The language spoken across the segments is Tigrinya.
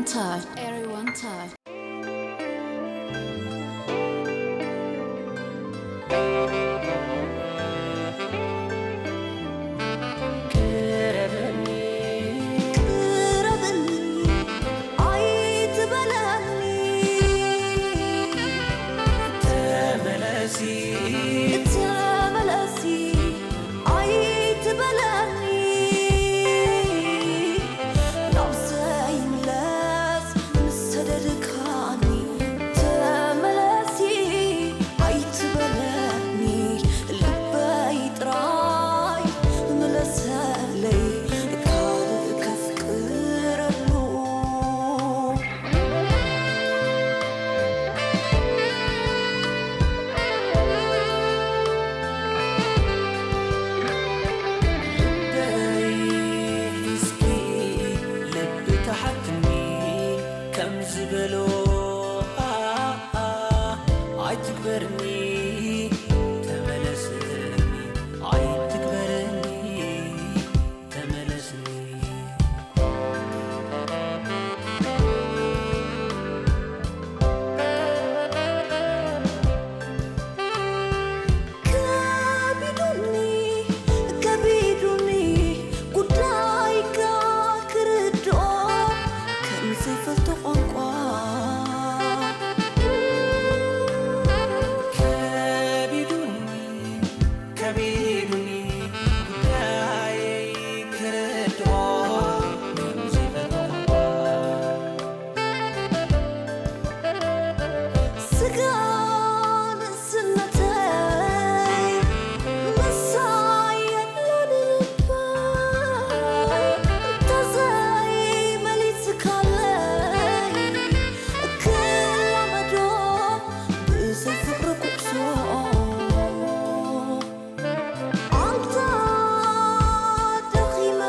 Touch. Everyone touch. ቅረበኒ፣ ቅረበኒ፣ ኣይትበለኒ። ተመለሲ፣ ተመለሲ፣ ኣይትበለኒ። ናብ ዘይምለስ ምስ ሰደድካኒ። ተመለሲ ኣይትበለኒ፣ ልበይ ጥራይ ምለሰለይ፣ ካልእ ከፍቅረሉ። ልበይ እስኪ ልቢ ተሓትኒ ከም ዝበሎ፣ ኣ፣ ኣ፣ ኣይትግበርኒ፣ ተመለስኒ፣ ኣይትግበርኒ፣ ተመለስኒ። ከቢዱኒ፣ ከቢዱኒ ጉዳይካ ክርድኦ ከም ዘይፈልጦ ቋንቋ። ከቢዱኒ፣ ከቢዱኒ ጉዳየይ ክርድኦ ከም ዘይፈልጦ ቋንቋ። ስጋ ንእስነተይ ምሳይ የለን ልበይ፣ እንተዘይመሊስካለይ ክላመዶ ብዘይ ፍቕሪ ኩዕሶ። ኣንታ ደኺመ፣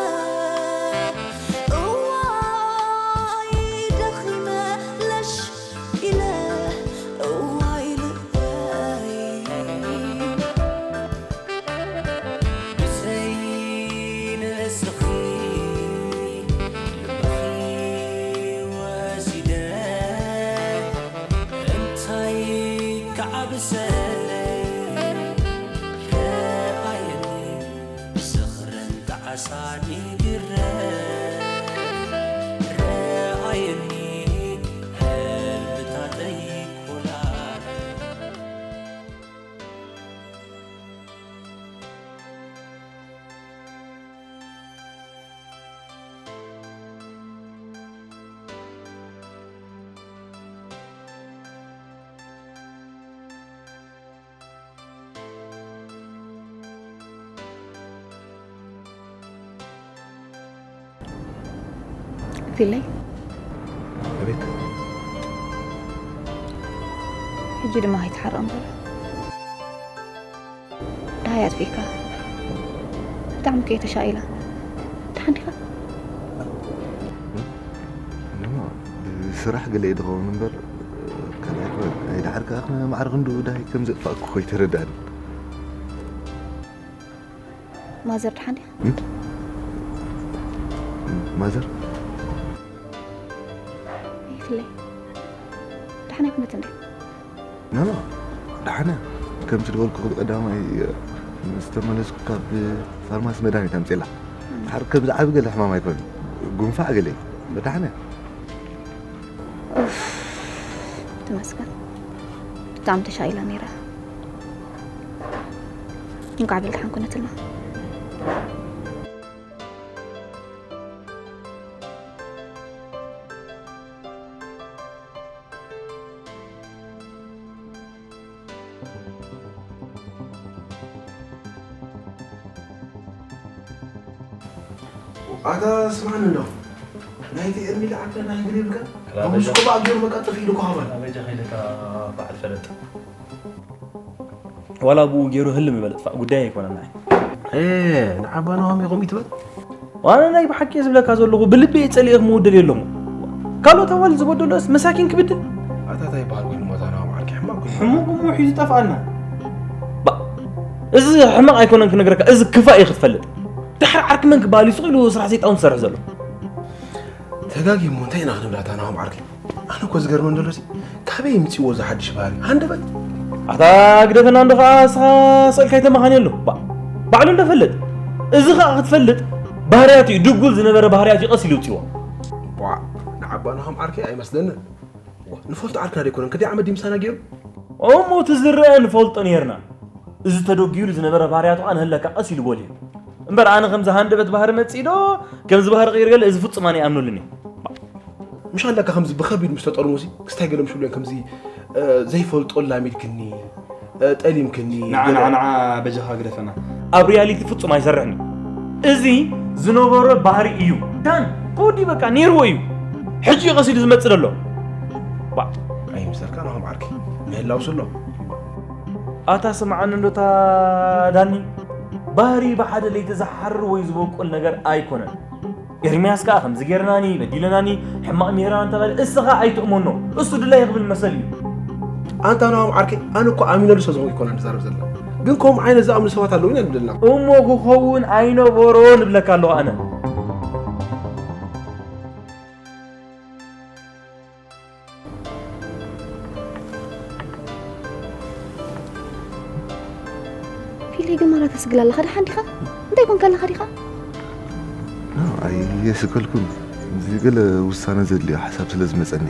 እዋይ ደኺመ፣ ለሽ ኢለ፣ እዋይ ልበይ። ብዘይ ንስኺ ልብኺ ወሲደ፣ እንታይ ክዓብሰለይ? ረኣየኒ ብዝኽርን ጣዕሳን ይግረፍ፣ ረኣየኒ ህልምታተይ ኮላፍ። ፊለይ። ኣቤት። ሕጂ ድማ ከይትሓርቕ እምበር። ደሃይ ኣጥፊእካ። ብጣዕሚ እኮ እየ ተሻቒላ። ደሓን ዲኻ? እማ ብስራሕ ገለ እየ ዝኸውን እምበር፣ ካልኣይ እኮ ኣይደሓር ከኣ ክነ ማዕረ ክንድኡ ደሃይ ከም ዘጥፋእኩ እኮ ኣይተረድኣን። ማዘር ደሓን ድያ? እም? ማዘር? ይፍለይ። ደሓን ኣይኮነትን ድያ? ኖ፣ ኖ፣ ደሓን እያ። ከምቲ ዝበልኩ ክብል ቀዳማይ፣ ምስ ተመለስኩ ካብ ፋርማሲ መድሃኒት ኣምፅኤላ። እም። ድሓር ከም ዝዓቢ ገለ ሕማም ኣይኮነን። ጉንፋዕ ገለ እዩ። ደሓን እያ። ኡፍ፣ ተመስገን። ብጣዕሚ ተሻቒላ ነይራ። እንኳዕ ብልድሓን ኮነትልና። ኣታ ስማዕኒ እንዶ፣ ናይቲ እርሚዳ ዓብዳ ናይ ግሪብካ፣ ክላበጃ። ብጉስኮባ ገይሩ በቃ ጠፊኡ ኢሉ እኮ ሃባል። ክላበጃ ከይደካ በዓል ፈለጥ። ዋላ ብኡ ገይሩ ህልም ይበል ጥፋእ፣ ጉዳይ ኣይኮነን ንዓይ። ኤ፣ ንዓባ ናሆም ኢኹም ይትበል? ዋና ናይ ብሓቂ ዝብለካ ዘለኹ፣ ብልቢ እየ ጸሊኤ ክምውደል የሎሞ። ካልኦት ኣዋልድ ዝበደሎስ መሳኪን ክብድል? ኣታ እንታይ ይበሃል ኮይኑ ሞዛና መዓልኪ ሕማቕ ኮይኑ? ሕሙቕ እሞ ሒዙ ጠፍኣና። ባ-፣ እዚ ሕማቕ ኣይኮነን ክነግረካ፣ እዚ ክፋእ እዩ ክትፈልጥ። ድሕሪ ዓርኪ መን ክበሃል እዩ ስቕ ኢሉ ስራሕ ሰይጣን ዝሰርሕ ዘሎ? ተጋጊሞ እንታይ ኢና ክንብላታ ናሆም ዓርከይ? ኣነ እኮ ዝገርመን ዘሎ ሲ ካበይ ይምፅዎ እዚ ሓድሽ ባህሪ? ሃንደበት። ኣታ ግደፈና እንዶ ከዓ እስኻ ስእልካ ይተማኻኒ ኣሎ። ባ- ባዕሉ እንደፈልጥ። እዚ ከዓ ክትፈልጥ ባህርያቱ እዩ፣ ድጉል ዝነበረ ባህርያቱ እዩ ቀስ ኢሉ ይውፅዎ። ቧ ንዓባ ናሆም ዓርከይ ኣይመስለንን። ዋ፣ ንፈልጦ ዓርክና ደይኮነን ከዲ ዓመት ድምሳና ገይሩ። እሞ እቲ ዝረአ ንፈልጦ ነርና። እዚ ተደጊሉ ዝነበረ ባህርያቱ ከዓ ንህለካ ቀስ ኢሉ ጎልዩ። እምበር ኣነ ከምዚ ሃንደበት ባህሪ መጺእ ዶ፣ ከምዚ ባህሪ ቀይር ገለ፣ እዚ ፍጹም ኣነ ይኣምነሉን እየ። ምሽ ኣለካ ከምዚ ብኸቢድ ምስ ተጠርሙሲ ክስታይ ገለ ምሽ ብሎን ከምዚ እ፣ ዘይፈልጦ ላሚድክኒ፣ እ፣ ጠሊምክኒ፣ ንዓ ገለ ንዓ ንዓ በጃኻ ግደፈና። ኣብ ሪያሊቲ ፍጹም ኣይሰርሕን እዩ። እዚ ዝነበሮ ባህሪ እዩ። ዳን ተወዲ በቃ ነይርዎ እዩ። ሕጂ እዩ ቀሲዱ ዝመጽእ ዘሎ። ባ ኣይምሰልካ ናሆም ዓርኪ ምህላው ስሎ። ኣታ ስምዓኒ እንዶ እታ ዳኒ፣ ባህሪ ብሓደ ለይቲ ዝሓርር ወይ ዝበቁል ነገር ኣይኮነን። ኤርምያስ ከኣ ከምዚ ጌርናኒ በዲለናኒ ሕማቕ ምሂርና እንተባለ እስኻ ኣይትእመኖ። እሱ ድላይ ክብል መሰል እዩ። ኣንታ ናሆም ዓርከይ ኣነ እኮ ኣሚነሉ ሰብ ዝኾንኩ ይኮነ ዝዛረብ ዘለና። ግን ከምኡ ዓይነት ዝኣምኑ ሰባት ኣለዉ ኢና ንብለና። እሞ ክኸውን ኣይነበሮ ንብለካ ኣለኹ ኣነ። ፊለይ ግን ማራ ተስግል ኣለኻ ደሓን ዲኻ? እንታይ ኮንካ ኣለኻ ዲኻ? ኣይየስከልኩን እዚ ገለ ውሳነ ዘድልዮ ሓሳብ ስለ ዝመፀኒ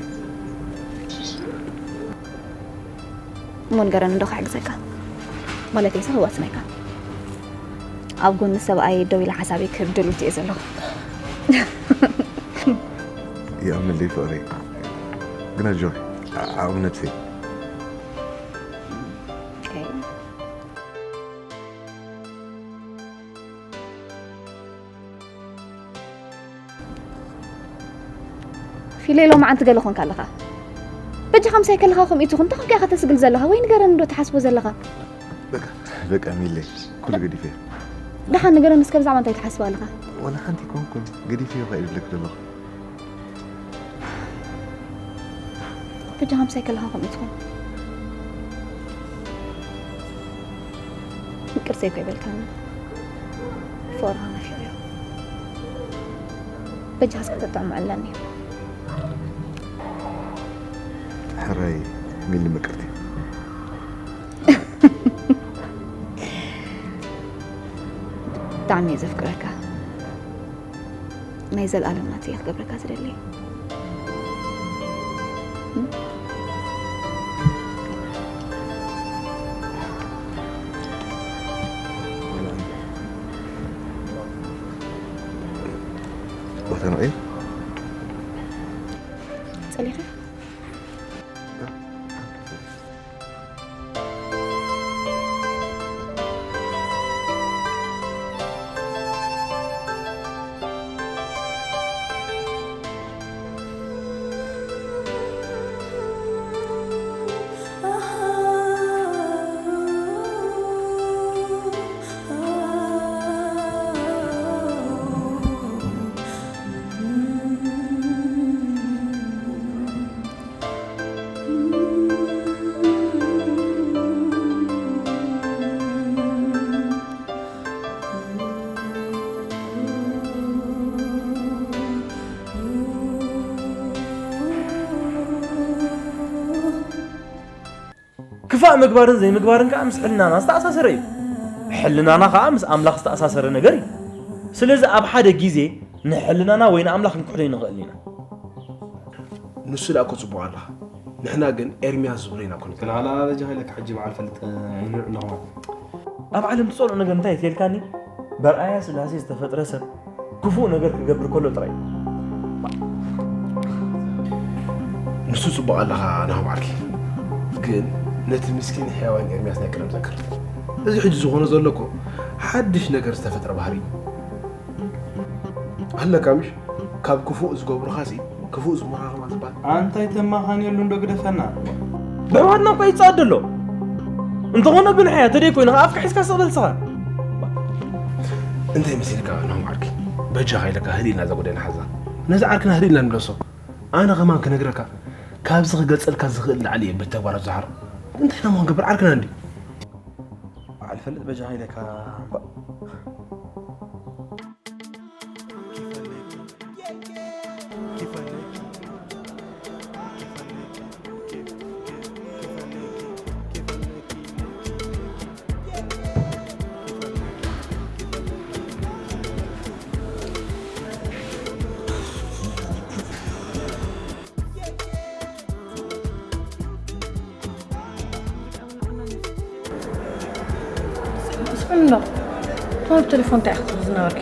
እሞ ንገረን እንዶ ክሕግዘካ ማለተይ ሰ ክዋስነካ ኣብ ጎኒ ሰብኣይ ደው ኢለ ሓሳበይ ክህብ ድሉት እየ ዘለኹ ይኣምነለይ ፍቕረይ ግን ኣጆኺ ዓቕሚ ነብሰይ ፊለይ ሎማዓንቲ ገለ ኮንካ ኣለኻ በጃኻ ምሳይ ከለኻ ከምኡ ትኹን እንታይ ኮንካ ኢኻ ተስግል ዘለኻ ወይ ንገረን እንዶ ትሓስቦ ዘለኻ በቃ ሚለይ ኩሉ ገዲፈ ደሓን ንገረን እስከ ብዛዕባ እንታይ ትሓስብ ኣለኻ ወላ ሓንቲ ኮንኩን ገዲፈ ይኸ ይብለክ ዘለኹ በጃኻ ምሳይ ከለኻ ከምኡ ትኹን ይቅርታ ይኮ ይበልካኒ ፍቅርኻ ናፊቐዮ በጃኻ እስከ ተጥዕሞ ኣለኒ ሕራይ ሚሊ ምቅርቲ ብጣዕሚ እየ ዘፍቅረካ ናይ ዘለኣለም ናተይ እየ ክገብረካ ዝደሊ ቦታ ንዕይ ፀሊኻ ክፋእ ምግባርን ዘይምግባርን ከዓ ምስ ሕልናና ዝተኣሳሰረ እዩ። ሕልናና ከዓ ምስ ኣምላኽ ዝተኣሳሰረ ነገር እዩ። ስለዚ ኣብ ሓደ ግዜ ንሕልናና ወይ ንኣምላኽ ክንክሕዶ ኣይንኽእልን ኢና። ንሱ ደኣ እኮ ጽቡቕ ኣለኻ። ንሕና ግን ኤርምያስ ዝብሎ ኢና ኮን። ክልሃላ በጃ ኢለካ ሕጂ በዓል ፈልጥ ይንዕ ኣለኹ። ኣብ ዓለም ትጸልኦ ነገር እንታይ እትልካኒ? በርኣያ ስላሴ ዝተፈጥረ ሰብ ክፉእ ነገር ክገብር ከሎ ጥራይ። ንሱ ጽቡቕ ኣለኻ ናሆም ዓርኪ፣ ግን ነቲ ምስኪን ሕያዋይ ኤርምያስ ናይ ቀደም ዘክር። እዚ ሕጂ ዝኾነ ዘሎ እኮ ሓድሽ ነገር ዝተፈጥረ ባህሪ እዩ። ኣለካ ምሽ ካብ ክፉእ ዝገብሩኻሲ ክፉእ ዝምርሃርማ ዝበሃል። ኣንታይ ተማኻንየሉ እንዶ ግደፈና። ብሕዋትና እኳ ይጻወት ዘሎ እንተኾነ ግን ሕያ ተደይ ኮይኑ ኣፍካ ሒዝካ ስቕ በል ስኻ። እንታይ መሲልካ ናሆም ዓርኪ በጃኻ ኢለካ ህሊና እዛ ጉዳይ ንሓዛ። ነዚ ዓርክና ህሊና ንብለሶ። ኣነ ከማን ክነግረካ ካብዚ ክገልጸልካ ዝኽእል ላዕሊ እየ ብተግባራት ዝሓሮ። እንታይ ኢና ሞ ክንገብር ዓርክና እንዲ። በዓል ፈልጥ በጃኻ ኢለካ እኳ። እንዶ፣ ትማሊ ብቴሌፎን እንታይ ኢኺ ትብሊ ዝነበርኪ?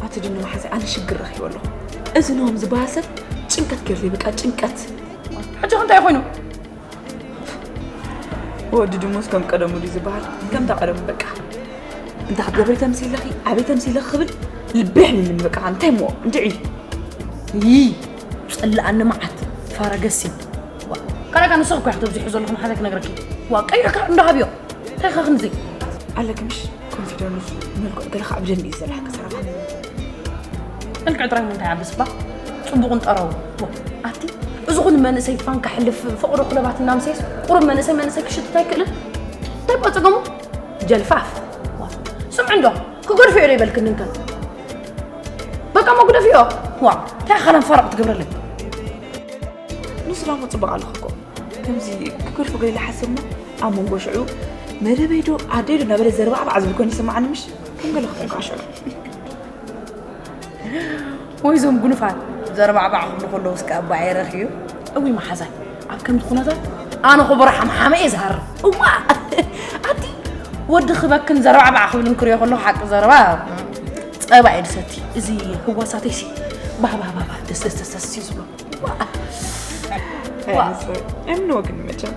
ኣቲ ድኑ መሓዛይ፣ ኣነ ሽግር ረኺበ ኣለኹ። እዚ ነሆም ዝበሃል ሰብ ጭንቀት ገይሩለይ፣ በቃ ጭንቀት። ሕጂ እንታይ ኮይኑ? ወዲ ድሙስ ከም ቀደሙ ድዩ ዝበሃል? ከምታ ቀደሙ በቃ። እንታ ክትገብሪ ተምሲ ኣለኺ፣ ኣበይ ተምሲ ኣለኺ ክብል ልቢ ይሕምምኒ በቃ። እንታይ እሞ እንድዒ። ይይ፣ ጸላኣኒ መዓት፣ ፋራ ገሲም። ዋ፣ ካልኣይ ከኣ ንስኺ እኮ ኢኺ ተብዚሑ ዘለኹ መሓዛይ ክነግረኪ። ዋ፣ ቀይርካ እንዶ ሃብዮ። እንታይ ኢኻ ክንዚ? ኣለኪ ምሽ ኮንፊደንስ መልክዑ ገለ ከዓ ብደንቢ እዩ ዘለካ ሰራፋ። መልክዕ ጥራይ እንታይ ዓብስባ? ጽቡቕን ጠራው። ኣቲ፣ እዚ ኹን መንእሰይ ፋን ከሕልፍ ፍቕሪ ክለባት እናምሰየስ ቁሩብ መንእሰይ መንእሰይ ክሽትት ኣይክእልን? እንታይ እባ ጸገሙ? ጀልፋፍ። ስምዒ እንዶ፣ ክገድፎ እየ ዶ ይበልክኒ እንከ? በቃ እሞ ግደፍዮ። ዋ፣ እንታይ ኢኻ ላም ፋራ ክትገብረለይ? ንሱ ዳሞ ጽቡቕ ኣለኹ እኮ። ከምዚ ክገድፎ ገለ ኢለ ሓሰብና ኣብ መንጎ ሽዑ መደበይ ዶ ዓደይ ዶ እናበለ ዘርባዕባዕ ዝብል ኮይኑ ይስምዓኒ ምሽ? ከም ገለ ክኾንካ ሽዑ። ወይ እዞም ጉኑፋት ዘርባዕባዕ ክብሉ ከለዉ እስከ ኣባይ ኣይረኽዩ። እውይ መሓዛይ፣ ኣብ ከምዚ ኩነታት ኣነ ኹብራ ሓምሓመ እየ ዝሃርም። እዋ! ኣቲ ወዲ ክበክን ዘርባዕባዕ ክብልን ክሪኦ ከለኹ ሓቂ ዘረባ ጸባ እየ ዝሰቲ። እዚ ህዋሳተይሲ ባህባባባ ደስደስደስደስ እዩ ዝብሎ። እዋ! እዋ! ኣይምንዎ ግን መቸም።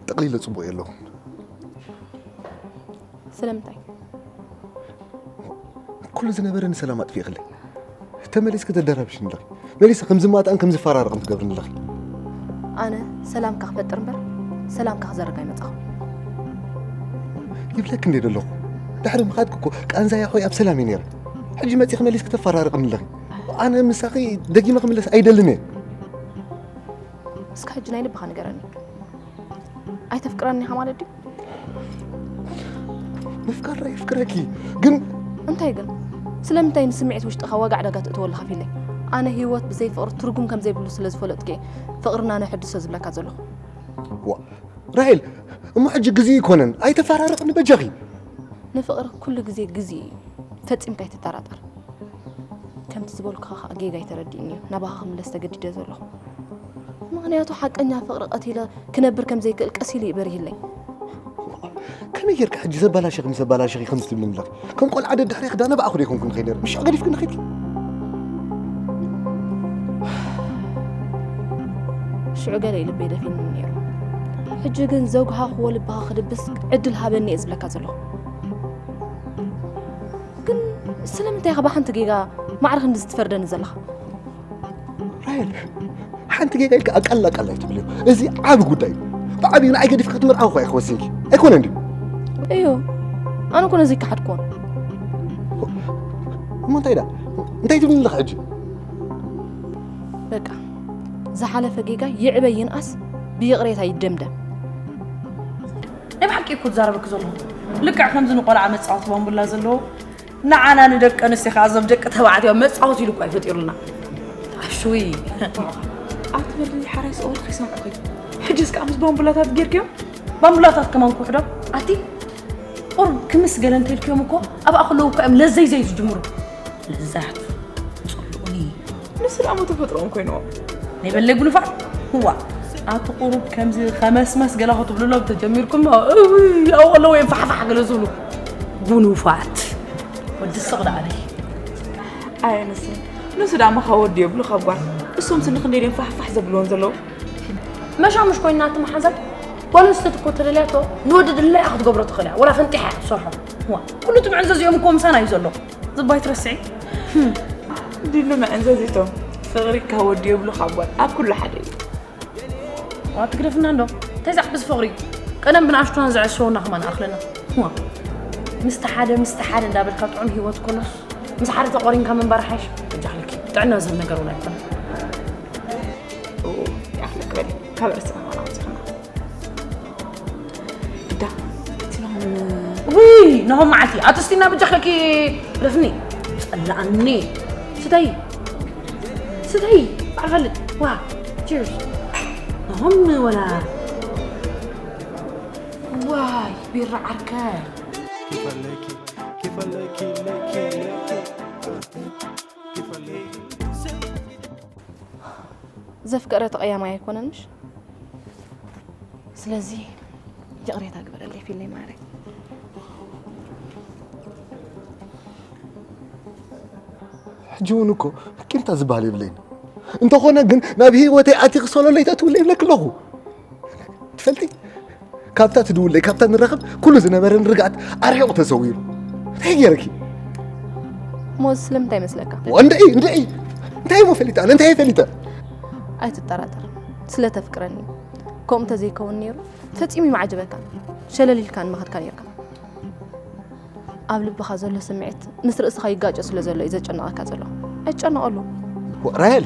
ጠቕሊለ ጽቡቕ የለኹን። ስለምንታይ? ኩሉ ዝነበረኒ ሰላም ኣጥፊእኽለይ። ተመሊስኪ ተደራብሽኒ ኣለኺ። መሊሰ ከም ዝማጣን ከም ዝፈራረቕን ትገብርኒ ኣለኺ። ኣነ ሰላምካ ክፈጥር እምበር ሰላምካ ክዘርግ ኣይመጻኹ። ይብለኪ እንዴ ዘለኹ። ድሕሪ ምኻድኪ እኮ ቃንዛያ ኾይ ኣብ ሰላም እየ ነይረ። ሕጂ መጺኺ መሊስኪ ተፈራርቕኒ ኣለኺ። ኣነ ምሳኺ ደጊመ ክምለስ ኣይደልን እየ። እስካ ሕጂ ናይ ልብኻ ንገረኒ። ኣይተፍቅረኒ ኢኻ ማለት ድዩ? ምፍቃር የፍቅረኪ ግን እንታይ ግን? ስለምንታይ ንስምዒት ውሽጥኻ ዋጋ ዕዳጋ ትእትወሉ ከፊለይ? ኣነ ህይወት ብዘይ ፍቕሪ ትርጉም ከም ዘይብሉ ስለ ዝፈለጥኩ እየ ፍቕርና ነሐድሶ ዝብለካ ዘለኹ። ዋ ራሄል፣ እሞ ሕጂ ግዜ ይኮነን ኣይተፈራረቕኒ በጃኺ። ንፍቕሪ ኩሉ ግዜ ግዜ እዩ። ፈጺምካ ኣይትጠራጠር። ከምቲ ዝበልኩኻ ኸኣ ጌጋ ኣይተረዲእኒ እዩ ናባኻ ክምለስ ተገዲደ ዘለኹ። ምኽንያቱ ሓቀኛ ፍቕሪ ቀቲለ ክነብር ከም ዘይክእል ቀስ ኢሉ እዩ በሪህለይ። ከመይ ጌርካ ሕጂ ዘባላሸኺ ምስ ኣባላሸኺ ከምዚ ትብልኒ ኣለኺ? ከም ቆልዓ ደድሕሪ ክዳነ ብኣኹ ደይኮንኩ ንኸይድ ነይረ። ምሽ ገዲፍክኒ ኸይድኪ? ሽዑ ገለ እዩ ልበይ ደፊንኒ ነይሩ። ሕጂ ግን ዘጉሃኽዎ ልብኻ ክድብስ ዕድል ሃበኒ እየ ዝብለካ ዘለኹ። ግን ስለምንታይ ኢኻ ብሓንቲ ጌጋ ማዕረ ክንድዚ ትፈርደኒ ዘለኻ? ራሄል፣ ሓንቲ ጌጋ ኢልካ ኣቃልል ኣቃልል ኣይትብልዮ። እዚ ዓቢ ጉዳይ እዩ። ብዓቢኡ ንዓይ ገዲፍካ ክትምርዓዊ እኮ ኢኻ ወሲንኪ። ኣይኮነን ድዩ? እዩ። ኣነ እኮ ነዚ ኣይከሓድኩዎን። እሞ እንታይ ደኣ? እንታይ ትብልኒ ኣለኻ ሕጂ? በቃ፣ ዝሓለፈ ጌጋ ይዕበ ይንኣስ ብይቕሬታ ይደምደም። ናይ ብሓቂ እኮ ዝዛረበኪ ዘለኹ። ልክዕ ከምዚ ንቆልዓ መጻወቲ ባምቡላ ዘለዎ፣ ንዓና ንደቂ ኣንስትዮ ከኣ እዞም ደቂ ተባዕትዮ መጻወቲ ኢሉ እኮ እዩ ፈጢሩልና። ኣሹይ። ኣትበሊ ሓራይ ስኦል ከይሰምዑ ከይ። ሕጂስ ከኣ ምስ ባምቡላታት ጌርክዮም? ባምቡላታት ከማን ክውሕዶ? ኣቲ ቁሩብ ክምስ ገለ እንተኢልክዮም እኮ ኣብኣ ከለዉ እኮ እዮም ለዘይዘይ ዝጅምሩ። ለዛት። ጽልኡኒ። ንሱ ደኣ ሞ ተፈጥሮኦም ኮይንዎ። ናይ በለይ ጉኑፋት? እዋ፣ ኣቲ ቁሩብ ከምዚ ከመስመስ ገለ ክትብልሎም ተጀሚርኩም፣ እውይ፣ ኣብኡ ከለዉ እዮም ፋሕፋሕ ገለ ዝብሉ። ጉኑፋት። ወዲ ስቕ ደኣ በል። ኣየ ንሱ። ንሱ ደኣ ሞ ካብ ወዲ የብሉ ካብ ጓል። እሶም ስኒ ክንደይ ድዮም ፋሕፋሕ ዘብልዎን ዘለዉ? መሻሙሽ ኮይና እቲ መሓዛይ። ጓል ኣንስተይቲ እኮ ተደልያቶ ንወዲ ድላያ ክትገብሮ ትኽእል እያ። ወላ ፈንጢሓ እያ ትሰርሖ። እዋ፣ ኩሉ እቲ መዕንዘዚኦም እኮ ምሳና እዩ ዘሎ። ዝባይ ትረስዒ? ድሉ መዕንዘዚቶም ፍቕሪ ካብ ወዲ የብሉ ካብ ጓል ኣብ ኩሉ ሓደ እዩ። ዋ ትግደፍና እንዶ እንታይ ዛዕብስ ፍቕሪ ቀደም ብንኣሽቱና ዘዕሸወና ከማን ኣኽለና። ዋ ምስቲ ሓደ ምስቲ ሓደ እንዳበልካ ጥዑም ህይወት ኮኖስ ምስ ሓደ ተቖሪንካ ምንባር ሓይሽ። በጃኽልኪ ጥዕና ዝህብ ነገር እውን ኣይኮነን። ይኣኽለክ በሊ ካብ ርእስና ዋላ ወፂኽና። ግዳ እቲ ናሆም ውይ ናሆም መዓልቲ ኣትስቲና ብጃኽለኪ ረፍኒ ጸላኣኒ ስተይ ስተይ ባዕል ፈልጥ ዋ ቺርስ ናሆም ወላ ዋይ ቢራ ዓርከ ይፈለኪ ይፈለኪ ለኪ ለኪ ዘፍቀረ ተቐያማይ ኣይኮነን ምሽ? ስለዚ ይቕሬታ ግበረለይ ፊለይ ማረይ። ሕጂ እውን እኮ ቂምታ ዝበሃል የብለይን። እንተኾነ ግን ናብ ህይወተይ ኣቲኺ ሶሎለይ ተእትውለይ ይብለኪ ኣለኹ። ትፈልጢ፣ ካብታ ትድውለይ፣ ካብታ ንራኸብ ኩሉ ዝነበረን ርግኣት ኣርሒቑ ተሰዊሩ። እንታይ ገይረኪ? ሞዝ ስለምንታይ ይመስለካ? ዋ፣ እንድዒ፣ እንድዒ። እንታይ እሞ ፈሊጠ? ኣነ እንታይ እየ ፈሊጠ? ኣይትጠራጠር። ስለ ተፍቅረኒ። ከምኡ እንተዘይከውን ነይሩ፣ ፈጺሙ ይምዓጅበካን ሸለል ኢልካን ምኸድካ ነይርካ። ኣብ ልብኻ ዘሎ ስምዒት ምስ ርእስኻ ይጋጮ ስለ ዘሎ እዩ ዘጨንቐካ ዘሎ። ኣይትጨነቐሉ። ዋ፣ ራሄል፣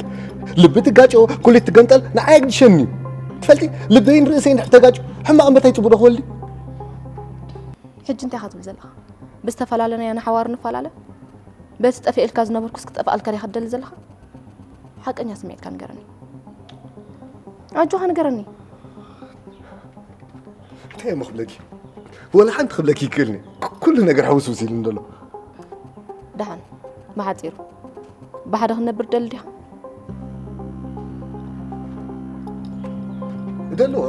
ልቢ ትጋጮ፣ ኩሊት ትገንጠል፣ ንዓይ ኣግድሸኒ እዩ። ትፈልጢ፣ ልበይን ርእሰይን ድሕር ተጋጭ፣ ሕማቕ እምበር እንታይ ጽቡቕ ዶ ክበሊ? ሕጂ እንታይ ኢኻ ትብል ዘለኻ? ብዝተፈላለናዮ ንሓዋሩ ንፈላለ? በቲ ጠፊኤልካ ዝነበርኩስ ክጠፍኣልካ ዲኻ ትደሊ ዘለኻ? ሓቀኛ ስምዒትካ ንገረኒ። ኣጆኻ ንገረኒ። እንታይ እሞ ክብለኪ? ወላ ሓንቲ ክብለኪ ይክእልኒ። ኩ-፣ ኩሉ ነገር ሕውስውስ ኢሉኒ ዘሎ። ደሓን፣ ብሓጺሩ፣ ብሓደ ክንነብር ትደሊ ዲኻ? እደልዎ።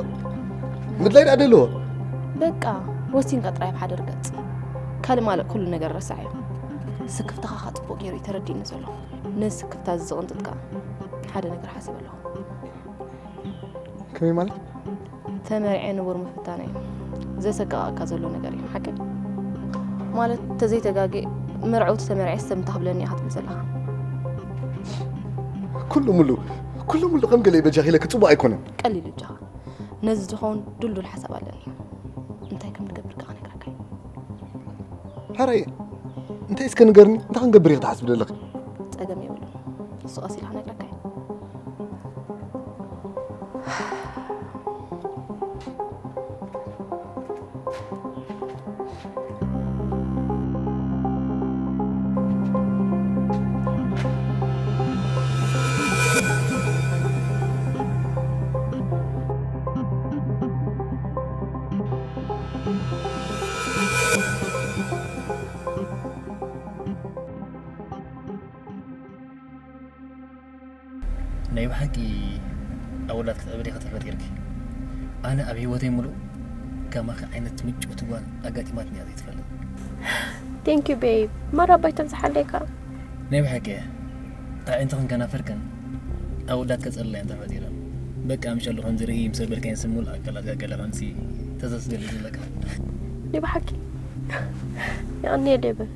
ምድላይ ደኣ እደልዎ። በቃ፣ ወሲንካ ጥራይ ኣብ ሓደ ርገጽ። ካልእ ማለእ ኩሉ ነገር ረሳዓዮ። ስክፍታኻ ኸኣ ጽቡቕ ገይሩ እዩ ተረዲእኒ ዘሎ። ነዚ ስክፍታ እዚ ዝቕንጥጥ ከኣ ሓደ ነገር ሓሲበ ኣለኹ። ከመይ ማለት? ተመሪዐ ንቡር ምፍታነይ እዩ ዘሰቅቐካ ዘሎ ነገር እዩ። ሓቂ? ማለት፣ ተዘይተጋግየ መርዓውቲ ተመሪዐ ስተ ምታ ክብለኒ ኢኻ ትብል ዘለኻ? ኩሉ ሙሉ፣ ኩሉ ሙሉ ከም ገለ በጃኺ ኢለኪ ጽቡቕ ኣይኮነን። ቀሊል እጃኻ። ነዚ ዝኸውን ድልዱል ሓሳብ ኣለኒ። እንታይ ከም ንገብር ከኣ ክነግረካ እየ። ሕራይ፣ እንታይ እስከ ንገርኒ? እንታይ ክንገብር ኢኺ ትሓስቢ ዘለኺ? ጸገም የብሉን። እሱ ቀስ ኢለ ክነግረካ እየ። ናይ ብሓቂ ኣወዳት ክትዕብድ ኢኻ ተፈጢርኪ። ኣነ ኣብ ህይወተይ ሙሉእ ከማኺ ዓይነት ምጭውቲ ጓል ኣጋጢማትኒ እያ ዘይትፈልጥ። Thank you babe። ማራ ባይቶም ዝሓለይካ። ናይ ብሓቂ እየ። ኣዒንትኽን ከናፍርክን ኣወዳት ከጸልላ እየን ተፈጢረን። በቃ ምሸሉ ከም ዝርኢ ምስ ኣበልካየን ስም ሙሉእ ኣካላት ገለ ከምሲ ተዘስደሊ ዘለካ። ናይ ብሓቂ። የቐንየለይ በል።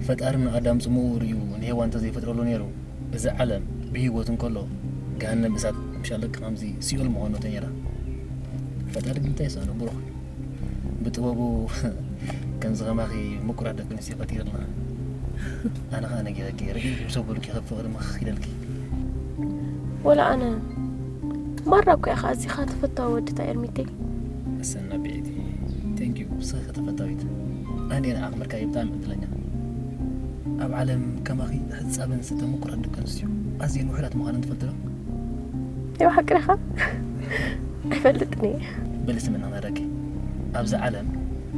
ፈጣሪ ንኣዳም ጽምኡ ርእዩ ንሄዋን እንተዘይፈጥረሉ ነይሩ፣ እዚ ዓለም ብህይወት እንከሎ ገሃነም እሳት ምሻለቂ ከምዚ ሲኦል ምኾነቶ ነይራ። ፈጣሪ ግን እንታይ ይሳኖ ብሩኽ እዩ። ብጥበቡ ከምዚ ከማኺ ምቁራት ደቂ ኣንስትዮ ፈጢርልና። ኣነ ኸኣ ነጊረኪ፣ ርእይ ምስ ኣበሉኪ ካብ ፍቕሪ ምኽኽ ኢለልኪ። ወላ ኣነ ማራ እኮ ኢኻ ኣዚኻ ተፈታዊ ወዲ እታ ኤርሚተይ። ኣሰና ብዒቲ፣ thank you። ንስኺ ተፈታዊት። ኣነ ንዓኺ ምርካበይ ብጣዕሚ ዕድለኛ። ኣብ ዓለም ከማኺ ሕጻብን ስተን ምቁራት ደቂ ኣንስትዮ ኣዝየን ውሑዳት ምዃነን ትፈልጢ ዶ? ናይ ብሓቂ ዲኻ? ኣይፈልጥን እየ። በሊ ስምዕና ክነግረኪ። ኣብዚ ዓለም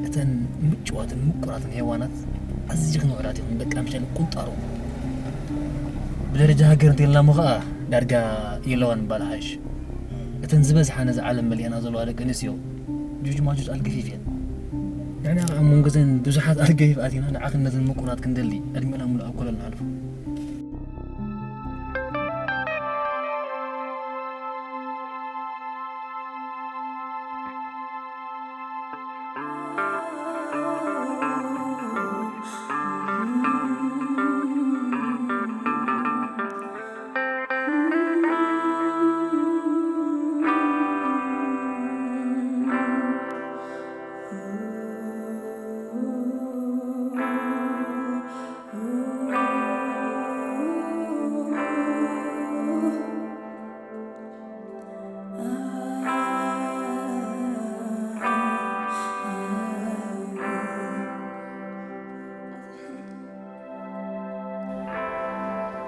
እተን ምጭዋትን ምቁራትን ሄዋናት ኣዝኽን ውሑዳት ኢኽን፣ ደቂ ኣምሻል ቁንጣሮ። ብደረጃ ሃገር እንተኢልና እሞ ኸኣ ዳርጋ የለዋን ምባል ሓይሽ። እተን ዝበዝሓ ነዚ ዓለም መሊኣና ዘለዋ ደቂ ኣንስትዮ ጁጅ ማጁጅ ኣልገፊፍ እየን። ንሕና ኸኣ ኣብ መንጎ እዘን ብዙሓት ኣልገፊፍ ኣቲና ንዓኽን ነዘን ምቁራት ክንደሊ ዕድመና ሙሉእ ኣብ ኮለል ንሓልፎ።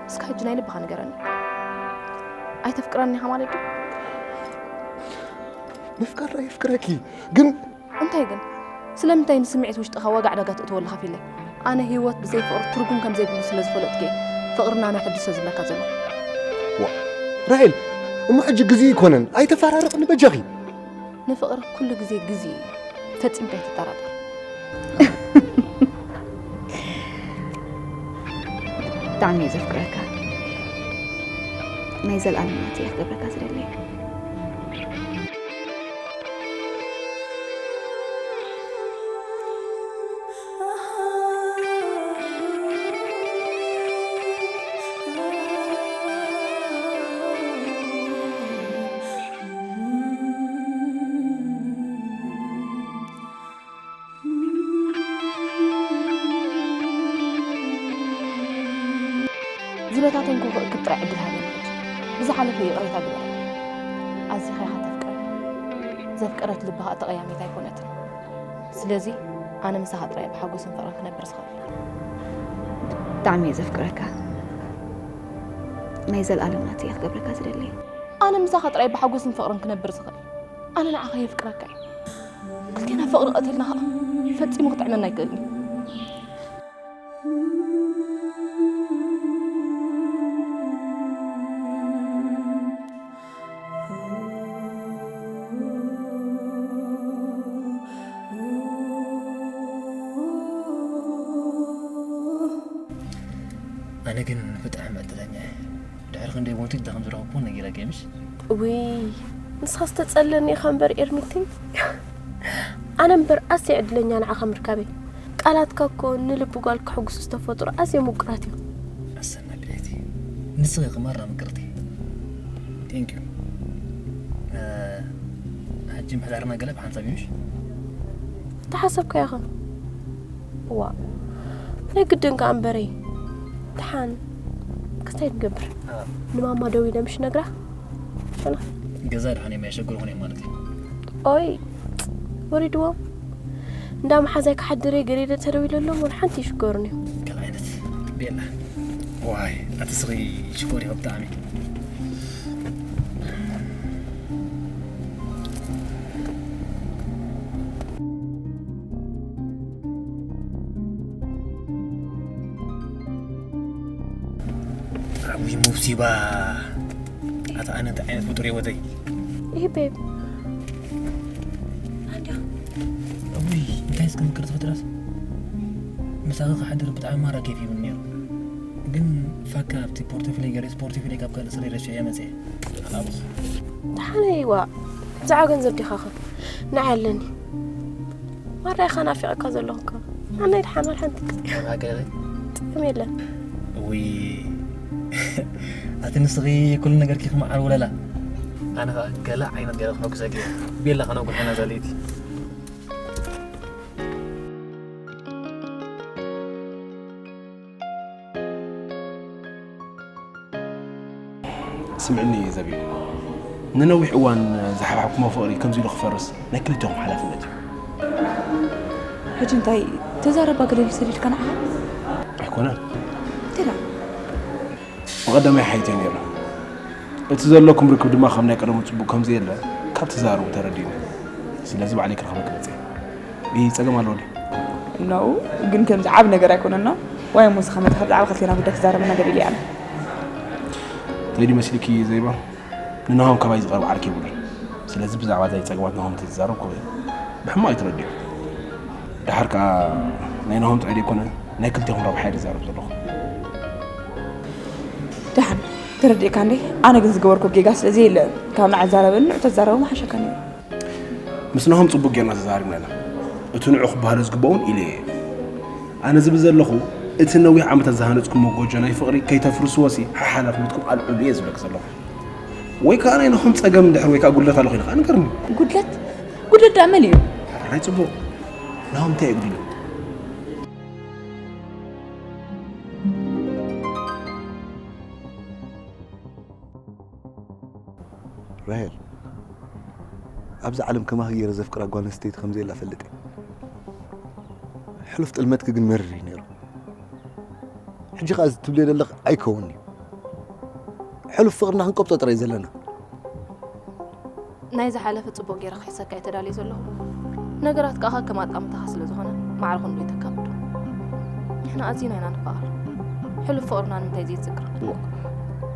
እስከ ሕጂ ናይ ልብኻ ንገረኒ። ኣይተፍቅረኒ ኢኻ ማለት ድዩ? ምፍቃር የፍቅረኪ፣ ግን እንታይ ግን? ስለምንታይ ንስምዒት ውሽጥኻ ዋጋ ዕዳጋ ትእትወሉ ከፊለይ? ኣነ ህይወት ብዘይ ፍቕሪ ትርጉም ከም ዘይብሉ ስለ ዝፈለጥኩ እየ ፍቕርና ነሐድሶ ዝብለካ ዘለኹ። ዋ ራሄል፣ እሞ ሕጂ ግዜ ይኮነን፣ ኣይተፈራርቕኒ በጃኺ። ንፍቕሪ ኩሉ ግዜ ግዜ እዩ፣ ፈጺምካ ኣይትጠራጠር። ብጣዕሚ እየ ዘፍቅረካ። ናይ ዘለኣለም ናተይ እየ ክገብረካ ዝደሊ። ዝበታተንኩ ክእክብ ጥራይ ዕድል ሃበኒ ሕጂ። ብዝሓለፈ ይቕሬታ ግበረለይ። ኣዚኻ ኢኻ ተፍቅረኒ። ዘፍቀረት ልብኻ ተቐያሚት ኣይኮነትን። ስለዚ ኣነ ምሳኻ ጥራይ ብሓጎስን ፍቕርን ክነብር ዝኽእል። ብጣዕሚ እየ ዘፍቅረካ። ናይ ዘለኣለም ናተይ እየ ክገብረካ ዝደሊ። ኣነ ምሳኻ ጥራይ ብሓጎስን ፍቕርን ክነብር ዝኽእል። ኣነ ንዓኻ የፍቅረካ እየ። ክልቴና ፍቕሪ ቀቲልና ኸዓ ፈጺሙ ክጥዕመና ኣይክእልን እዩ። ኣነ ግን ብጣዕሚ ዕድለኛ እየ። ድሕሪ ክንደይ ሞት ኢልካ ከም ዝረኸብኩ እውን ነጊረኪ እየ ምሽ? ውይ ንስኻ ዝተጸለኒ ኢኻ እምበር ኤርሚተይ። ኣነ እምበር ኣዝየ ዕድለኛ ንዓኻ ምርካበይ። ቃላትካ እኮ ንልቢ ጓል ከሕጉሱ ዝተፈጥሩ ኣዝዮም ውቅራት እዮም። ኣሰና ብለይቲ ንስኺ ክማራ ምቅርቲ። Thank you። ሕጂ ምሕዳርና ገለ ብሓንሳብ እዩ ምሽ? ተሓሰብካዮ ኸ? እዋ ናይ ግድን ከኣ እምበረይ። ደሓን ክስታይ ንገብር። ንማማ ደው ኢለ ምሽ ነግራ? ሸና ገዛ ደሓን እዮም ኣየሸግርኹን እዮም ማለት እዩ። ኦይ ወሪድዎም። እንዳ መሓዛይ ክሓድር እየ ገሬደ ተደዊለሎም ወላ ሓንቲ ይሽገሩን እዮም። ገለ ዓይነት ቤላ ዋይ ኣቲ ስኺ ሽኮር ኢኹ ብጣዕሚ። ዓብይ ሙሲባ ኣታ ኣነ እንታይ ዓይነት ፍጡር እየ ወደይ ይህ ቤብ ኣውይ እንታይ እስከ ምክር ትፈጥራስ ምሳኺ ክሓድር ብጣዕሚ ማራ ኬፍ ይብል ነይሩ ግን ፋካ ኣብቲ ፖርቶፊለይ ገለ ስፖርቲፊለይ ካብ ካልእ ስረይ ረሲዐ መፅአ ኣላብኽ ደሓነይ ዋ ብዛዕባ ገንዘብ ዲኻ ኸ ንዓይ ኣለኒ ማራ ኢኻ ናፊቐካ ዘለኹ እኮ ኣነይ ደሓን ዋላ ሓንቲ ሃገረይ ጥቅም የለን ውይ ኣቲ ንስኺ ኩሉ ነገርኪ ክመዓር ውለላ ኣነ ኸዓ ገለ ዓይነት ገለ ክሕጉሰኪ እየ ቤላ ከነጉርሐና እዛ ለይቲ ስምዕኒ ዘቢብ፣ ንነዊሕ እዋን ዝሓብሓብኩሞ ፍቕሪ ከምዚ ኢሉ ክፈርስ ናይ ክልቴኹም ሓላፍነት እዩ። ሕጂ እንታይ ተዛረባ ገለ ኢሉ ሰዲድካ ንዓኻ? ኣይኮነን። እንታይ ደኣ? ብቐዳማይ ሓይት እየ ነይረ። እቲ ዘለኩም ርክብ ድማ ካብ ናይ ቀደሙ ጽቡቕ ከም ዘየለ ካብ ትዛረቡ ተረዲእኒ። ስለዚ ባዕለይ ክረኽበኪ መጽየ። ይጸገም ኣለዎ ድዩ? No፣ ግን ከምዚ ዓቢ ነገር ኣይኮነን no። ዋይ እሞ ንስኻ መጺኻ ብዛዕባ ክልቴና ጉዳይ ትዛረበና ገለ ኢለ ኣነ። እንታይ ድዩ መሲልኪ ዘይባ? ንናሆም ካባይ ዝቐርብ ዓርኪ የብሉን። ስለዚ ብዛዕባ እዛ ጸገማት ናሆም እንተዝዛረብ ክቡር እዩ። ብሕማቕ እዩ ተረዲኡ። ደሓር ከኣ ናይ ናሆም ጥራይ ዘይኮነ ናይ ክልቴኹም ረብሓ እየ ዝዛረብ ዘለኹ። ደሓን ተረዲእካ እንዴ? ኣነ ግን ዝገበርኩ ጌጋ ስለ ዘየለ ካብ ንዓ ዛረበኒ ንዑ ተዛረቡ ምሓሸካ ነይሩ። ምስ ናሆም ጽቡቕ ጌርና ተዛሪብና ኢና። እቲ ንዑ ክበሃሎ ዝግበኦን ኢለ እየ። ኣነ ዝብል ዘለኹ እቲ ነዊሕ ዓመታት ዝሃነጽኩሞ ጎጆ ናይ ፍቕሪ ከይተፍርስዎሲ ሓሓላፍነትኩም ኣልዕሉ እየ ዝብለኪ ዘለኹ። ወይ ከኣ ናይ ናሆም ጸገም እንድሕር ወይ ከኣ ጉድለት ኣሎ ኾይኑ ከኣ ንገርኒ። ጉድለት? ጉድለት ደኣ መን እዩ? ናይ ጽቡቕ ናሆም እንታይ የጉድሎ? ራሄል፣ ኣብዚ ዓለም ከማኺ ገይረ ዘፍቅራ ጓል ኣንስተይቲ ከም ዘየላ እፈልጥ እየ። ሕሉፍ ጥልመትኪ ግን መሪር እዩ ነይሩ። ሕጂ ኸኣ እዚ ትብልዮ ዘለኺ ኣይከውን'ዩ። ሕሉፍ ፍቕርና ክንቀብጾ ጥራይ እዩ ዘለና። ናይ ዝሓለፈ ጽቡቕ ገይረ ክሕሰካ እየ ተዳልየ ዘለኹ። ነገራት ከኣ ከም ኣጣምታኻ ስለ ዝኾነ ማዕረ ክንዱ እዩ ተካብዶ። ንሕና ኣዚና ኢና ንፋቐር። ሕሉፍ ፍቕርና ንምንታይ ዘይትዝክር?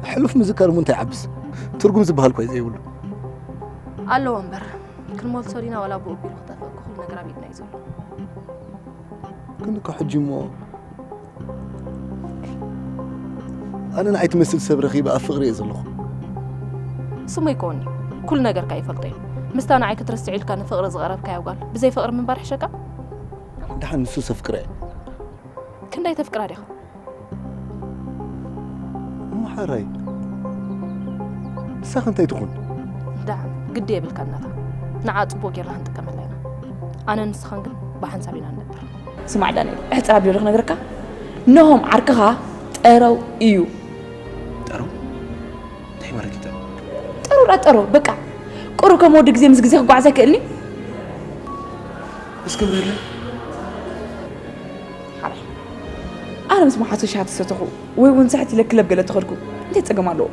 ሕሉፍ ምዝካር እሞ እንታይ ይዓብስ? ትርጉም ዝበሃል እኳ እዩ ዘይብሉ። ኣለዎ እምበር፣ ክንመልሶ ዲና ዋላ ብኡ ቢሉ ክጠፍእ እኮ ኩሉ ነገር ኣብ ኢድና እዩ ዘሎ። ግን እኮ ሕጂ እሞ ኣነ ንዓይ ትመስል ሰብ ረኺበ ኣብ ፍቕሪ እየ ዘለኹ። ስሙ ይከውኒ፣ ኩሉ ነገርካ ይፈልጦ እዩ። ምስታ ንዓይ ክትርስዕ ኢልካ ንፍቕሪ ዝቐረብካያ ጓል ብዘይ ፍቕሪ ምንባር ይሕሸካ? ደሓን ንሱ ሰፍቅረ እየ። ክንደይ ተፍቅራ ዲኻ? እሞ ሓራይ ንሳኸ እንታይ ትኹን? ደሓን ግዲ የብልካ እናታ፣ ንዓ ጽቡቕ ጌርና ክንጥቀመላ ኢና። ኣነ ንስኻን ግን ብሓንሳብ ኢና ንነብር። ስማዕ ዳንኤል፣ እሕጽር ኣቢሉ ክነግረካ፣ ነሆም ዓርክኻ ጠረው እዩ። ጠረው? እንታይ ማለት እዩ ጠረው? ጠረው ዳ ጠረው፣ በቃ። ቁሩብ ከም ወዲ ግዜ ምስ ግዜ ክጓዓዝ ኣይክእልኒ? እስኪ ብረለ። ሓራይ፣ ኣነ ምስ መሓዙ ሻሂ ተሰተኹ ወይ እውን ስሕት ኢለ ክለብ ገለ ተኸድኩ እንታይ ጸገም ኣለዎ?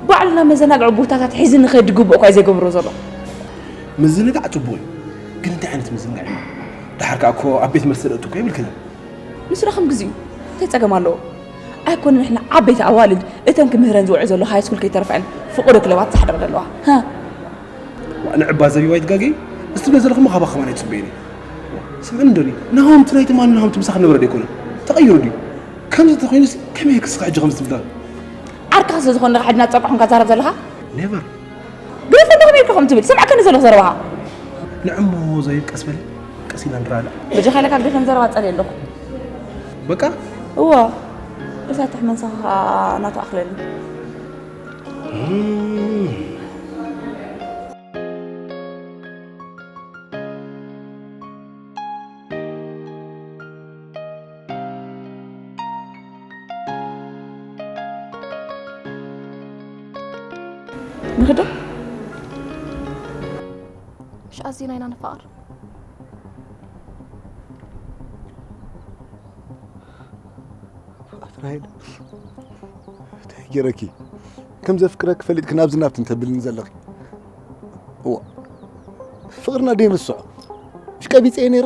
ባዕሉ ናብ መዘናግዒ ቦታታት ሒዙ ንኸይድ ግቡእ እኳ እዩ ዘይገብሮ ዘሎ። ምዝንጋዕ ጽቡቕ እዩ፣ ግን እንታይ ዓይነት ምዝንጋዕ እዩ? ደሓር ከኣ እኮ ኣብ ቤት መልሲ ተደእቱ እኮ የብልክን። ንሱ ዶ ከም ግዚኡ እንታይ ጸገም ኣለዎ? ኣይኮነ ንሕና ዓበይቲ ኣዋልድ እተን ክምህረን ዝውዕል ዘሎ ሃይ ስኩል ከይተርፈአን ፍቑዶ ክለባት ዛሕደቕ ዘለዋ። ሃ? ንዕባ ዘቢባ ይትጋገይ? እስቲ ብለ ዘለኹም ካባ ከማን ኣይትጽበየኒ። ስምዕኒ እንደኒ፣ ናሆምቲ ናይ ትማሊ ናሆምቲ ምሳኽ ነበረ ዶ ኣይኮነን? ተቐይሩ ድዩ? ከምዚ ተኾይኑስ ከመይ ክስኻ ሕጂ ከምዚ ትብላ? ዓርክኻ ስለ ዝኾነ ዲኻ ሕጂ እናጸቅዕኹም ካዛረብ ዘለኻ? ኔቨር። ግደፈኒ ከመይ ኢልካ ከምኡ ትብል? ሰምዓካኒ ዘለኹ ዘረባኻ። ንዕሞ ዘይብ ቀስ በል፣ ቀስ ኢልና ንረኣላ። በጃኻ ኢለካ ግደፈኒ ዘረባ ጸልየ ኣለኹ። በቃ? እወ። እሳት ትሕመን ሳኻ ናቱ ኣኽለኒ። እም። ንኽዶ? ምሽ ኣዚና ኢና ንፋቐር። ኣትራይል፣ እንታይ ገይረኪ? ከም ዘፍቅረኪ ፈሊጥኪ ናብዚ ናብቲ እንተብልኒ ዘለኺ? እዋ፣ ፍቕርና ደይርስዖ። ምሽ ቀቢጸ እየ ነይረ?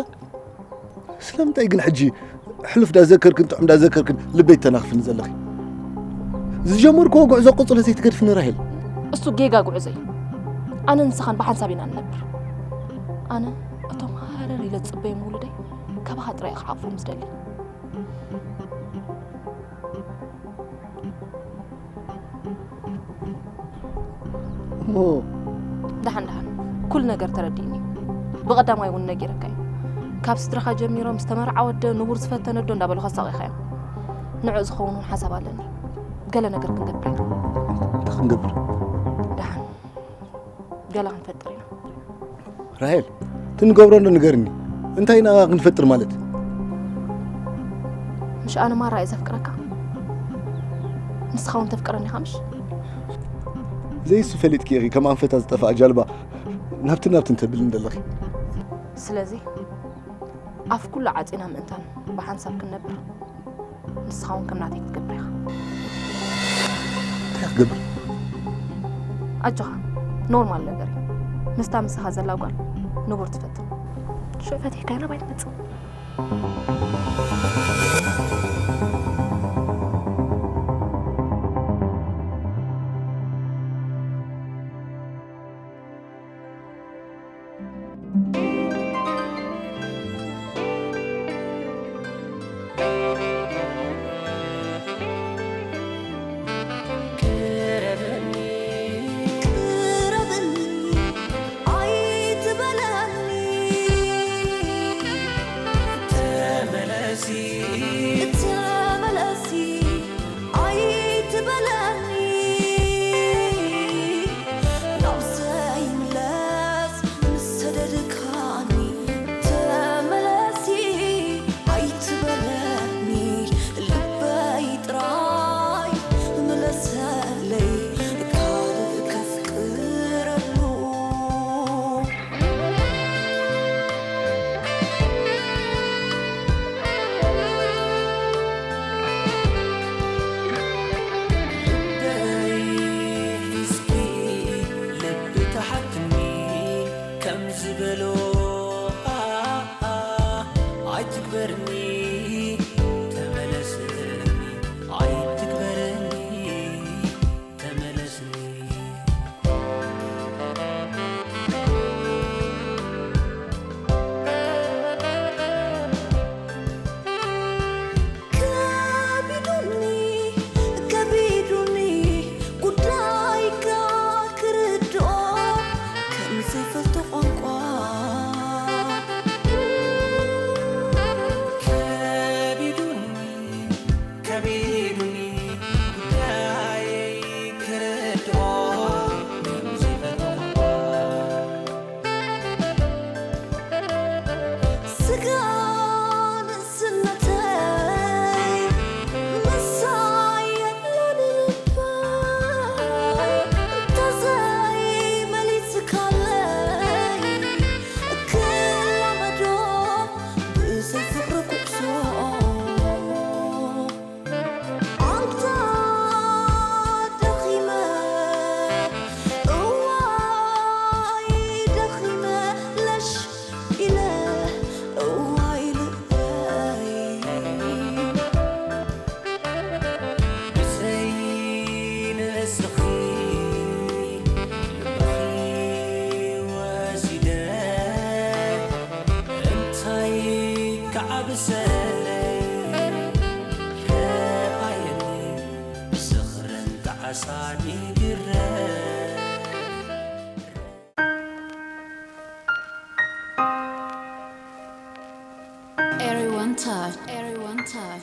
ስለምንታይ ግን ሕጂ ሕሉፍ ዳዘከርክን ጥዑም ዳዘከርክን ልበይ ተናኽፍኒ ዘለኺ? ዝጀመርክዎ ጉዕዞ ቅጽሎ ዘይትገድፍኒ ራሄል። እሱ ጌጋ ጉዕዞ እዩ። ኣነ ንስኻን ብሓንሳብ ኢና ንነብር። ኣነ እቶም ሃረር ኢለ ዝጽበዮም ውሉደይ ካባኻ ጥራይ ክሓቑፎም ዝደሊ። እሞ ደሓን ደሓን፣ ኩሉ ነገር ተረዲእኒ። ብቐዳማይ እውን ነጊረካ እዩ። ካብ ስድራኻ ጀሚሮም ዝተመርዓ ወደ ንቡር ዝፈተነ ዶ እንዳበሉ ከሳቒኻ እዮም። ንዑ ዝኸውን እውን ሓሳብ ኣለኒ። ገለ ነገር ክንገብር ኢና። እንታይ ክንገብር? ደሓን ገለ ክንፈጥር ኢና። ራሄል፣ ትንገብሮ እንዶ ንገርኒ። እንታይ ኢና ክንፈጥር ማለት? ምሽ ኣነ ማራ እየ ዘፍቅረካ? ንስኻ እውን ተፍቅረኒ ኢኻ ምሽ? ዘይሱ ፈሊጥኪ ኢኺ ከም ኣንፈታ ዝጠፍኣ ጃልባ ናብቲ ናብቲ እንተብልኒ ዘለኺ። ስለዚ ኣፍ ኩሉ ዓጺና ምእንታን ብሓንሳብ ክንነብር ንስኻ እውን ከም ናተይ ክትገብር ኢኻ። እንታይ ክገብር? ኣጆኻ፣ ኖርማል ነገር እዩ። ምስታ ምሳኻ ዘላ ጓል ንቡር ትፈትን። ሽዑ ፈቲሕካያ ናባይ ትመጽእ። ዶ ከምዚ ፈተኹዋ። ስጋ ንእስነተይ ምሳይ የብሉን ልበይ። እንተዘይመሊስካለይ ክላመዶ ብዘይ ፍቕሪ ኩዕሶ። ኣንታ ደኺመ፣ እዋይ ደኺመ፣ ለሽ ኢለ፣ እዋይ ልበይ። ብዘይ ንእስኺ ልበኺ ወሲደ፣ እንታይ ክዓብሰለይ? ረኣየኒ ዝኽርን ጣዕሳን ይግረም። Everyone touch, everyone touch.